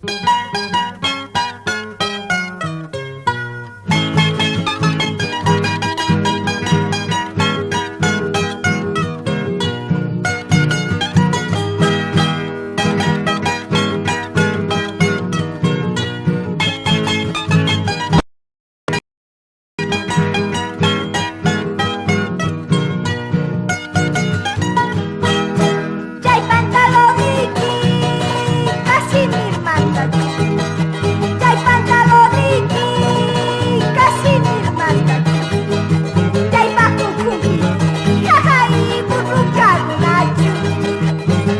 Chay pantaloniyki Kasimirmantachu. Chay pantaloniyki Kasimirmantachu. Chaypaq ukhunpi jajay burruka runachu.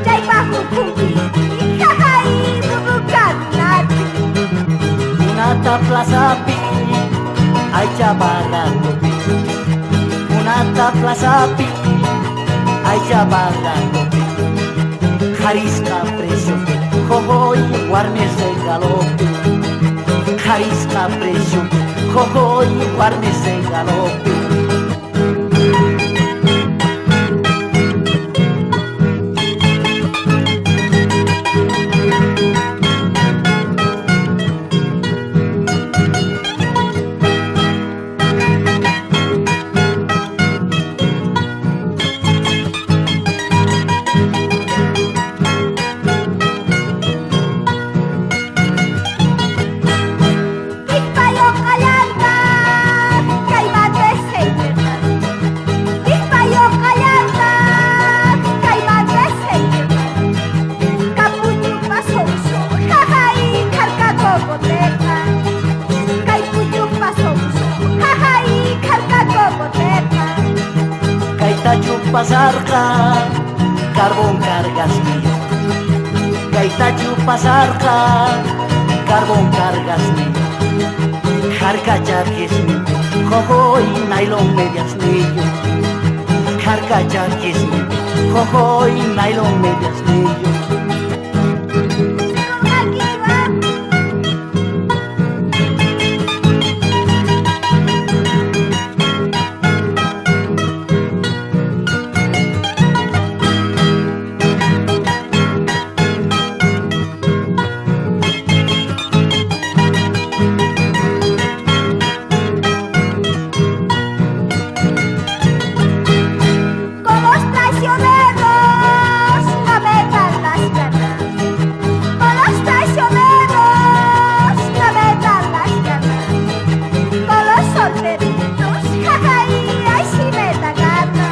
Chaypaq ukhunpi jajay burruka runachu. Punata plazapi aycha baratopi. Punata plazapi aycha baratopi. Qharisqa preciopi jojoy warmi regalopi. Qharisqa preciopi jojoy warmi regalopi. Piqpa yoqallantaq kaymanta señorqa. Piqpa yoqallantaq kaymanta señorqa. Kapuchupa somso jajay kharka cocoteqa. Kay puchupa somso jajay kharka cocoteqa. Kaytachu pasarqa carbón cargasniyo. Kaytachu pasarqa carbón cargasniyo. Harka chakisninpi jojoy nylon mediasniyo. Harka chakisninpi jojoy nylon mediasniyo. Rikurqankichu ah? Con los traicioneros no metan las ganas. Con los traicioneros no metan las ganas. Con los solteritos, jajay, ay sí me da gana.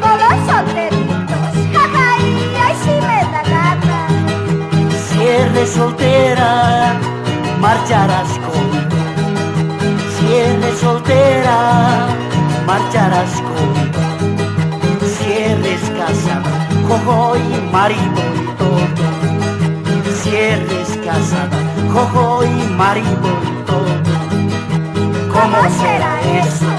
Con los solteritos, jajay, ay sí me da gana. Si eres soltera, marcharás conmigo. Si eres soltera, marcharás conmigo. Si eres casada, jojoy, marido y todo. Si eres casada, jojoy, marido y todo. ¿Cómo será eso?